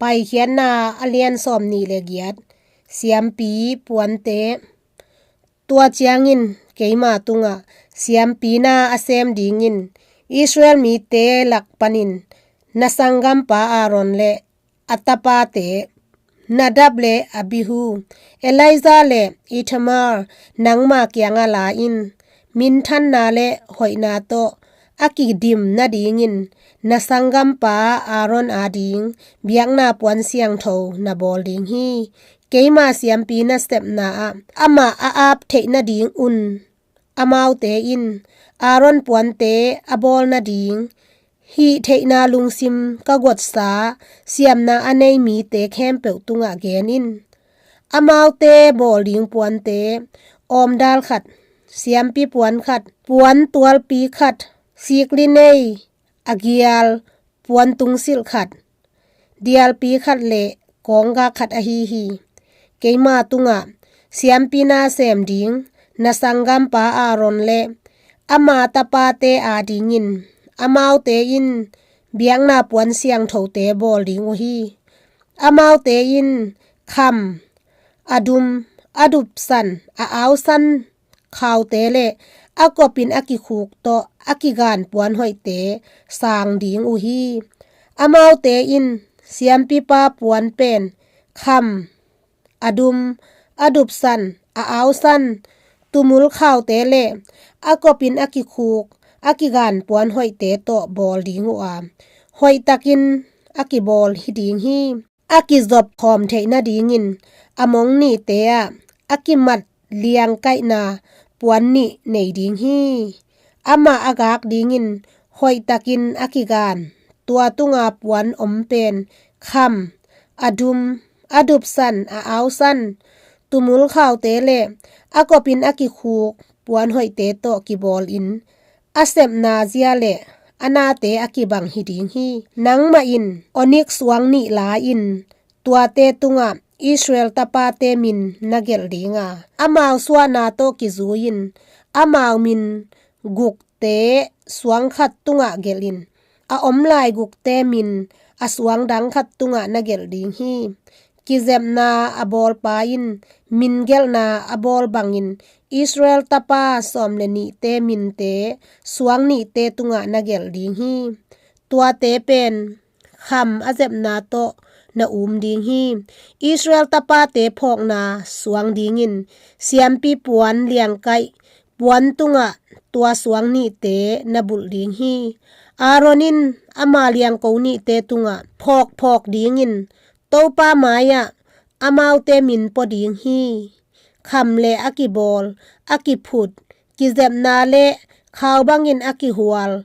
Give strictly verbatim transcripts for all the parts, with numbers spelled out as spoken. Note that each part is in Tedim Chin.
Paikhiatna a lian sawmnih le giat. Siampi puante. Tua ciangin keima tungah siampi na a sem dingin Israel mite lak panin na sanggampa Aaron le a tapate Nadab le Abihu, Eleazar le Ithamar, nangma kiangah la in. Minthanna le hoihna tawh a kidim nadingin na sanggampa Aaron ading biakna puan siangtho na bawl ding hi. Keima siampi nasepna ah amah a ap theih nadingun amaute in Aaron puante a bawl nading hih theihna lungsim ka guatsa siamna a nei mite khempeuh tungah gen in. Amaute bawl ding puante: awmdal khat, siampi puan khat, puan tualpi khat, sikli nei a gial, puan tungsilh khat, dialpi khat le kawnggak khat ahi hi. Keima tungah siampi na sem ding na sanggampa Aaron le ama tapate adingin amaute in biakna puan siangthote bawl ding uh hi. Amaute in kham, a dum, a dupsan, a ausan khaute le a kopin a kikhuk tawh a kigan puan hoihte sang ding uh hi. Amaute in siampipa puan pen kham, a dum, a dupsan, a ausan tumul khaute le a kopin a kikhuk a kigan puan hoihte tawh bawl ding uh a, hoihtakin a kibawl hi ding hi. A kizop khawm theih nadingin a mong nihte ah a kimat liangkaihna puan nih nei ding hi. Amah a gak dingin hoihtakin a kigan, tua tunga puan om pen kham, a dum, a dupsan, a ausan tumul khaute le a kopin a kikhuk puan hoihte tawh kibawlin a sepna zia le a nate a kibang hi ding hi. Nangmah in onik suang nih la-in tuate tungah Israel tapate min na gelh dinga, amau suahna tawh kizui-in amau min gukte suang khat tungah gelhin, a om lai gukte min a suang dang khat tungah na gelh ding hi. Kizepna a bawlpa in min gelhna a bawl bangin Israel tapa sawm le nihte minte suang nihte tungah na gelh ding hi. Tuate pen kham a zepna tawh na um ding hi. Israel tapate phawkna suang dingin siampi puan liangkaih puan tungah tua suang nihte na bulh ding hi. Aaron in ama liangko nihte tungah phawkphawk dingin Topa mai-ah amaute min pua ding hi. Kham le a kibawl, a kiphut, kizepna le khau bangin a kihual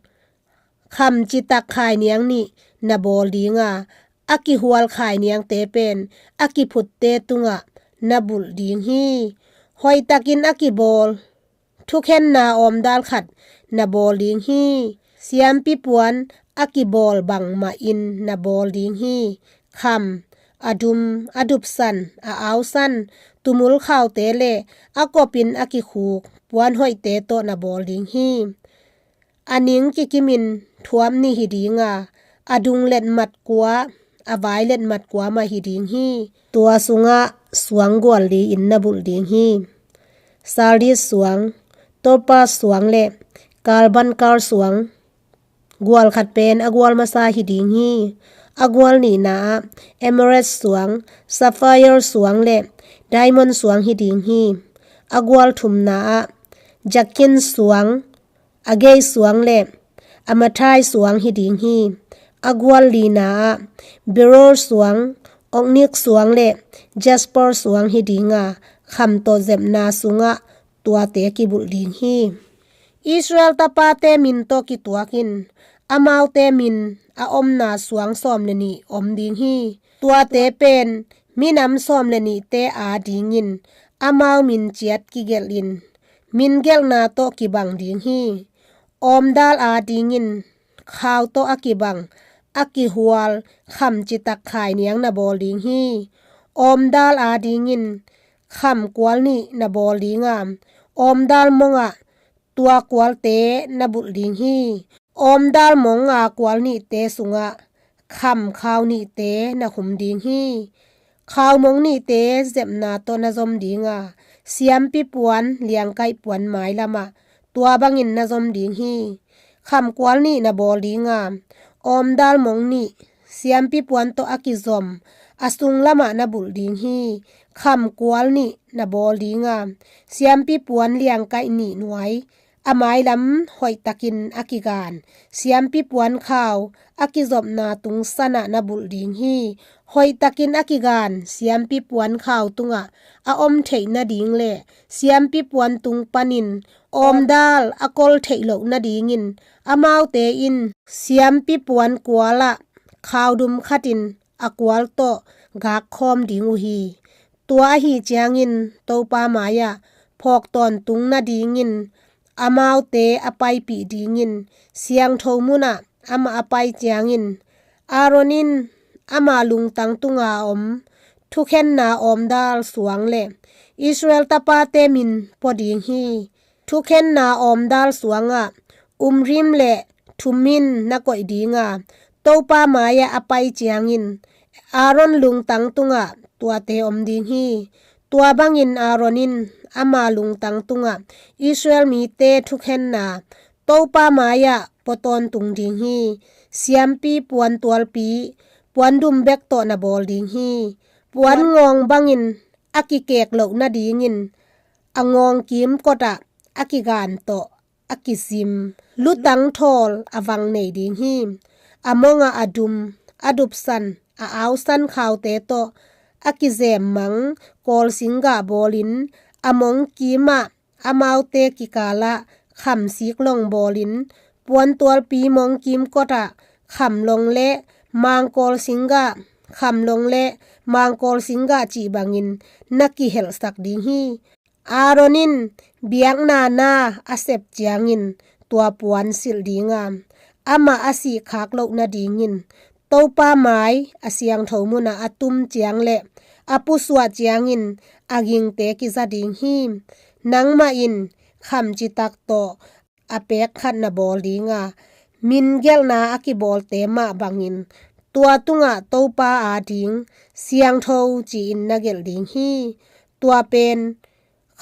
kham citak khainiang nih na bawl dinga, a kihual khainiangte pen a kiphutte tungah na bulh ding hi. Hoihtakin a kibawl thukhenna awmdal khat na bawl ding hi. Siampi puan a kibawl bangmahin na bawl ding hi. Kham, a dum, a dupsan, a ausan tumul khaute le a kopin a kikhuk puan hoihte tawh na bawl ding hi. A ning kikimin thuam nih hi dinga, a dung letmat kua, a vai letmat kua mah hi ding hi. Tua sungah suang gual li-in na bulh ding hi. Sardis suang, topaz suang le kalbankar suang, gual khat pen a gual masa hi ding hi. A gual nihna ah emerald suang, sapphire suang le diamond suang hi ding hi. A gual thumna ah jakin suang, agate suang le amethyst suang hi ding hi. A gual lina ah beryl suang, onyx suang le jasper suang hi dinga, kham tawh zepna sungah tuate kibulh ding hi. Israel tapate min tawh kituakin amaute min a omna suang sawm le nih om ding hi. Tuate pen minam sawm le nihte adingin amau min ciat kigelhin min gelhna tawh kibang ding hi. Awmdal adingin khau tawh a kibang, a kihual kham citak khainiang na bawl ding hi. Awmdal adingin kham kual nih na bawl dinga, awmdal mongah tua kualte na bulh ding hi. Awmdal monga kual nihte sungah kham khau nihte na khum ding hi. Khau mong nihte zepna tawh na zom dinga, siampi puan liangkaih puan mailamah tua bangin na zom ding hi. Kham kual nih na bawl dinga, awmdal mong nih siampi puan tawh a kizom a sunglamah na bulh ding hi. Kham kual nih na bawl dinga, siampi puan liangkaih nih nuai a mailam hoihtakin a kigan siampi puan khau a kizopna tung sanah na bulh ding hi. Hoihtakin a kigan siampi puan khau tungah a om theih nading le siampi puan tung panin awmdal a kol theih loh nadingin amaute in siampi puan kualah khau dum khatin a kual tawh gakkhawm ding uh hi. Tua ahi ciangin Topa mai-ah phawk tawntung nadingin amaute a paipih dingin siangtho munah amah a pai ciangin Aaron in ama lungtang tunga om thukhenna awmdal suang le Israel tapate min pua ding hi. Thukhenna awmdal suangah Urim le Thummim na koih dinga, Topa mai-ah a pai ciangin Aaron lungtang tungah tuate om ding hi. Tua bangin Aaron in ama lungtang tungah Israel mite thukhenna Topa mai-ah pua tawntung ding hi. Siampi puan tualpi puan dum bek tawh na bawl ding hi. Puan ngawng bangin a kikek loh nadingin a ngawng kimkotah a kigan tawh a kizim lutang thawl a vang nei ding hi. A mongah a dum, a dupsan, a ausan khaute tawh a kizem mang kawlsinggah bawlin a mong kimah amaute kikalah kham siklong bawlin puan tualpi mong kimkotah kham long le mang kawlsinggah, kham long le mang kawlsinggah cih bangin na kihelhsak ding hi. Aaron in biakna na a sep ciangin tua puan silh dinga, amah a sih khak loh nadingin Topa mai a siangtho munah a tum ciang le a pusuah ciangin a gingte kiza ding hi. Nangmah in kham citak tawh a pek khat na bawl dinga, min gelhna a kibawlte mah bangin tua tungah Topa ading siangtho ci-in na gelh ding hi. Tua pen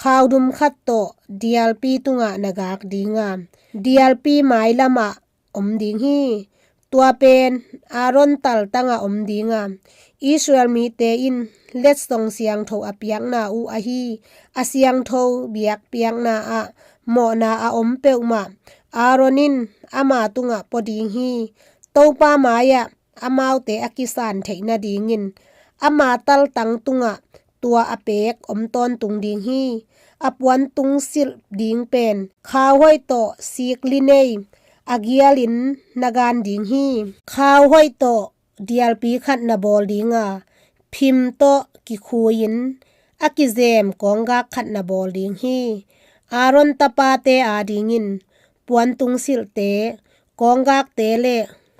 khau dum khat tawh dialpi tungah na gak dinga, dialpi mailamah om ding hi. Tua pen Aaron taltangah om dinga, Israel mite in letsong siangtho a piakna uh ahi a siangtho biakpiakna ah mawhna a om peuhmah Aaron in ama tungah pua ding hi. Topa mai-ah amaute a kisan theih nadingin ama taltang tungah tua a pek om tawntung ding hi. A puan tung silh ding pen khau hoih tawh sikli nei a gialin na gan ding hi. Khau hoih tawh dialpi khat na bawl dinga, phim tawh kikhui-in a kizem kawnggak khat na bawl ding hi. Aaron tapate adingin puan tung silhte, kawnggakte le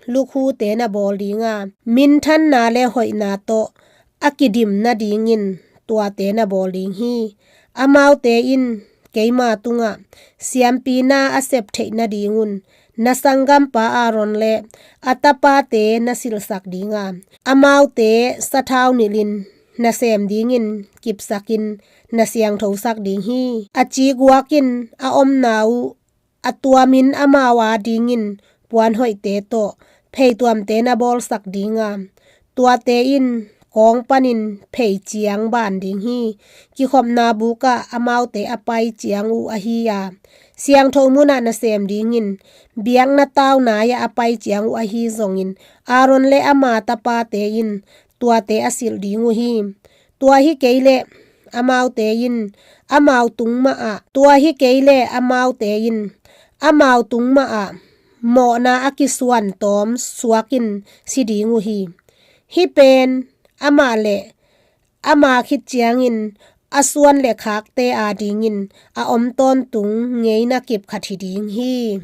lukhute na bawl dinga, minthanna le hoihna tawh a kidim nadingin tuate na bawl ding hi. Amaute in keima tungah siampi na a sep theih nadingun na sanggampa Aaron le a tapate na silhsak dinga, amaute sathau nilhin nasem dingin kipsakin na siangthosak ding hi. A ciguakin a omna uh a tuamin amau adingin puan hoihte tawh pheituamte na bawlsak dinga, tuate in kawng panin phei ciang ban ding hi. Kikhopna bukah amaute a pai ciang uh ahi a, siangtho munah nasem dingin biakna tau nai-ah a pai ciang uh ahi zongin Aaron le ama tapate in tuate a silh ding uh hi. Tua hi kei leh amaute in amau tung mahah, tua hi kei leh amaute in amau tung mahah mawhna a kisuan tawm suakin si ding uh hi. Hih pen amah le ama khit ciangin a suan le khakte adingin a om tawntung ngeina kip khat hi ding hi.